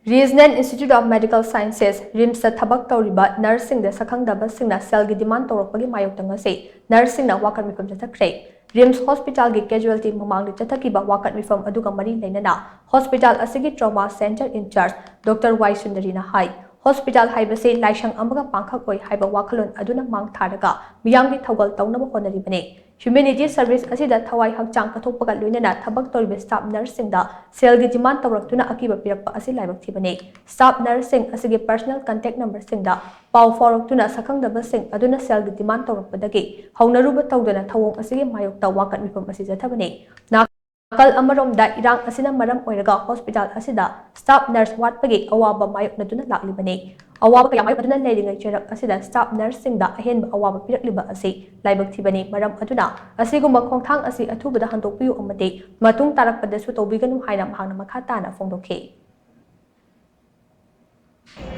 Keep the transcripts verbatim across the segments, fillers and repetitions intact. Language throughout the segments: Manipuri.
Regional Institute of Medical Sciences, ꯔꯤꯝꯁꯇ ꯊꯕꯛ ꯇꯧꯔꯤꯕ ꯅꯔꯁꯁꯤꯡꯗ ꯁꯛꯈꯪꯗꯕꯁꯤꯡꯅ ꯁꯦꯜꯒꯤ ꯗꯤꯃꯥꯟ ꯇꯧꯔꯛꯄꯒꯤ ꯃꯥꯌꯣꯛꯇ ꯉꯁꯤ ꯅꯔꯁꯁꯤꯡꯅ ꯋꯥꯀꯠ ꯃꯤꯐꯝ ꯆꯠꯊꯈ꯭ꯔꯦ꯫ ꯔꯤꯝꯁ ꯍꯣꯁꯄꯤꯇꯥꯜꯒꯤ ꯀꯦꯖꯨꯋꯦꯜꯇꯤ ꯃꯃꯥꯡꯗ ꯆꯠꯊꯈꯤꯕ ꯋꯥꯀꯠ ꯃꯤꯐꯝ ꯑꯗꯨꯒ ꯃꯔꯤ ꯂꯩꯅꯅ ꯍꯣꯁꯄꯤꯇꯥꯜ ꯑꯁꯤꯒꯤ trauma center in charge Doctor Y ꯁꯨꯟꯗꯔꯤꯅ ꯍꯥꯏ, ꯍꯣꯁꯄꯤꯇꯥꯜ ꯍꯥꯏꯕꯁꯤ ꯂꯥꯏꯁꯪ ꯑꯃꯒ ꯄꯥꯡꯈꯛ ꯑꯣꯏ ꯍꯥꯏꯕ ꯋꯥꯈꯜꯂꯣꯟ ꯑꯗꯨꯅ ꯃꯥꯡ ꯊꯥꯔꯒ ꯃꯤꯌꯥꯝꯒꯤ ꯊꯧꯒꯜ ꯇꯧꯅꯕ ꯍꯣꯠꯅꯔꯤꯕꯅꯤ꯫ Humanity service ꯑꯁꯤꯗ ꯊꯋꯥꯏ ꯍꯛꯆꯥꯡ ꯀꯠꯊꯣꯛꯄꯒ ꯂꯣꯏꯅꯅ ꯊꯕꯛ ꯇꯧꯔꯤꯕ staff ꯅꯔꯁꯁꯤꯡꯗ ꯁꯦꯜꯒꯤ ꯗꯤꯃꯥꯟ ꯇꯧꯔꯛꯇꯨꯅ ꯑꯀꯤꯕ ꯄꯤꯔꯛꯄ ꯑꯁꯤ ꯂꯥꯏꯕꯛ ꯊꯤꯕꯅꯤ꯫ Staff ꯅꯔꯁꯁꯤꯡ ꯑꯁꯤꯒꯤ personal contact numberꯁꯤꯡꯗ ꯄꯥꯎ ꯐꯥꯎꯔꯛꯇꯨꯅ ꯁꯛꯈꯪꯗꯕꯁꯤꯡ ꯑꯗꯨꯅ ꯁꯦꯜꯒꯤ ꯗꯤꯃꯥꯟ ꯇꯧꯔꯛꯄꯗꯒꯤ ꯍꯧꯅꯔꯨꯕ ꯇꯧꯗꯅ ꯊꯧꯑꯣꯡ ꯑꯁꯤꯒꯤ ꯃꯥꯌꯣꯛꯇ ꯋꯥꯀꯠ ꯃꯤꯐꯝ ꯑꯁꯤ ꯆꯠꯊꯕꯅꯤ꯫ ꯅꯥꯀꯜ ꯑꯃꯔꯣꯝꯗ ꯏꯔꯥꯡ ꯑꯁꯤꯅ ꯃꯔꯝ ꯑꯣꯏꯔꯒ ꯍꯣꯁꯄꯤꯇꯥꯜ ꯑꯁꯤꯗ staff ꯅꯔꯁ ꯋꯥꯠꯄꯒꯤ ꯑꯋꯥꯕ ꯃꯥꯌꯣꯛꯅꯗꯨꯅ ꯂꯥꯛꯂꯤꯕꯅꯤ꯫ ꯑꯋꯥꯕ ꯀꯌꯥ ꯃꯥꯌꯣꯛꯅꯗꯨꯅ ꯂꯩꯔꯤꯉꯩ ꯆꯩꯔꯛ ꯑꯁꯤꯗ staff ꯅꯔꯁꯁꯤꯡꯗ ꯑꯍꯦꯟꯕ ꯑꯋꯥꯕ ꯄꯤꯔꯛꯂꯤꯕ ꯑꯁꯤ ꯂꯥꯏꯕꯛ ꯊꯤꯕꯅꯤ꯫ ꯃꯔꯝ ꯑꯗꯨꯅ ꯑꯁꯤꯒꯨꯝꯕ ꯈꯣꯡꯊꯥꯡ ꯑꯁꯤ ꯑꯊꯨꯕꯗ ꯍꯟꯗꯣꯛꯄꯤꯌꯨ ꯑꯃꯗꯤ ꯃꯇꯨꯡ ꯇꯥꯔꯛꯄꯗꯁꯨ ꯇꯧꯕꯤꯒꯅꯨ ꯍꯥꯏꯅ ꯃꯍꯥꯛꯅ ꯃꯈꯥ ꯇꯥꯅ ꯐꯣꯡꯗꯣꯛꯈꯤ꯫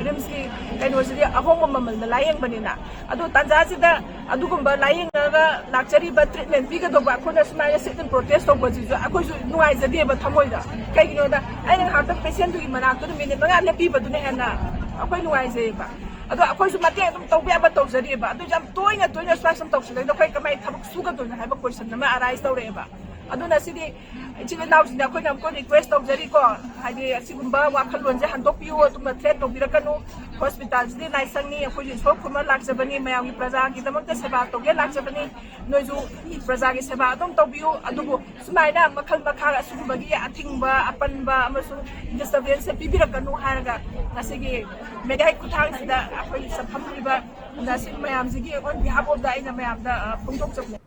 ꯔꯤꯝꯁꯀꯤ ꯀꯩꯅꯣꯁꯤꯗꯤ ꯑꯍꯣꯡꯕ ꯃꯃꯜꯗ ꯂꯥꯏꯌꯦꯡꯕꯅꯤꯅ, ꯑꯗꯣ ꯇꯥꯟꯖꯥꯁꯤꯗ ꯑꯗꯨꯒꯨꯝꯕ ꯂꯥꯏꯌꯦꯡꯉꯒ ꯂꯥꯛꯆꯔꯤꯕ treatment ꯄꯤꯒꯗꯧꯕ ꯑꯩꯈꯣꯏꯅ ꯁꯨꯃꯥꯏꯅ sit in protest ꯇꯧꯕꯁꯤꯁꯨ ꯑꯩꯈꯣꯏꯁꯨ ꯅꯨꯡꯉꯥꯏꯖꯗꯦꯕ ꯊꯃꯣꯏꯗ꯫ ꯀꯩꯒꯤꯅꯣꯗ ꯑꯩꯅ ꯉꯥꯏꯍꯥꯛꯇꯪ patientꯗꯨꯒꯤ ꯃꯅꯥꯛꯇꯨꯗ minute ꯃꯉꯥ ꯂꯦꯞꯄꯤꯕꯗꯨꯅ ꯍꯦꯟꯅ ꯑꯩꯈꯣꯏ ꯅꯨꯡꯉꯥꯏꯖꯩꯌꯦꯕ꯫ ꯑꯗꯣ ꯑꯩꯈꯣꯏꯁꯨ ꯃꯇꯦꯡ ꯑꯗꯨꯝ ꯇꯧꯕ ꯌꯥꯕ ꯇꯧꯖꯔꯤꯕ꯫ ꯑꯗꯨ ꯌꯥꯝ ꯇꯣꯏꯅ ꯇꯣꯏꯅ ꯁꯨꯃꯥꯏꯅ ꯁꯨꯝ ꯇꯧꯁꯤꯜꯂꯛꯏꯗ ꯑꯩꯈꯣꯏ ꯀꯃꯥꯏꯅ ꯊꯕꯛ ꯁꯨꯒꯗꯣꯏꯅꯣ ꯍꯥꯏꯕ question ꯑꯃ arise ꯇꯧꯔꯛꯑꯦꯕ꯫ ꯑꯗꯨꯅ ꯁꯤꯗꯤ ꯏꯆꯤꯜ ꯏꯅꯥꯎꯁꯤꯡꯗ ꯑꯩꯈꯣꯏꯅ ꯑꯃꯨꯛꯀ request ꯇꯧꯖꯔꯤꯀꯣ, ꯍꯥꯏꯗꯤ ꯑꯁꯤꯒꯨꯝꯕ ꯋꯥꯈꯜꯂꯣꯟꯁꯦ ꯍꯟꯗꯣꯛꯄꯤꯌꯨ, ꯑꯗꯨꯝꯕ threat ꯇꯧꯕꯤꯔꯛꯀꯅꯨ꯫ ꯍꯣꯁꯄꯤꯇꯥꯜꯁꯤꯗꯤ ꯂꯥꯏꯁꯪꯅꯤ, ꯑꯩꯈꯣꯏꯁꯨ ꯏꯁꯣꯔ ꯈꯨꯔꯨꯝꯕ ꯂꯥꯛꯆꯕꯅꯤ, ꯃꯌꯥꯝꯒꯤ ꯄ꯭ꯔꯖꯥꯒꯤꯗꯃꯛꯇ ꯁꯦꯕꯥ ꯇꯧꯒꯦ ꯂꯥꯛꯆꯕꯅꯤ꯫ ꯅꯣꯏꯁꯨ ꯄ꯭ꯔꯖꯥꯒꯤ ꯁꯦꯕꯥ ꯑꯗꯨꯝ ꯇꯧꯕꯤꯌꯨ꯫ ꯑꯗꯨꯕꯨ ꯁꯨꯃꯥꯏꯅ ꯃꯈꯜ ꯃꯈꯥ ꯑꯁꯤꯒꯨꯝꯕꯒꯤ ꯑꯊꯤꯡꯕ, ꯑꯄꯟꯕ ꯑꯃꯁꯨꯡ disturbance ꯄꯤꯕꯤꯔꯛꯀꯅꯨ ꯍꯥꯏꯔꯒ ꯉꯁꯤꯒꯤ media ꯈꯨꯠꯊꯥꯡꯁꯤꯗ ꯑꯩꯈꯣꯏ ꯆꯠꯐꯝꯂꯤꯕ ꯅꯔꯁꯤꯡ ꯃꯌꯥꯝꯁꯤꯒꯤ on behalf of the ꯑꯩꯅ ꯃꯌꯥꯝꯗ, ꯑ, ꯐꯣꯡꯗꯣꯛꯆꯕꯅꯤ꯫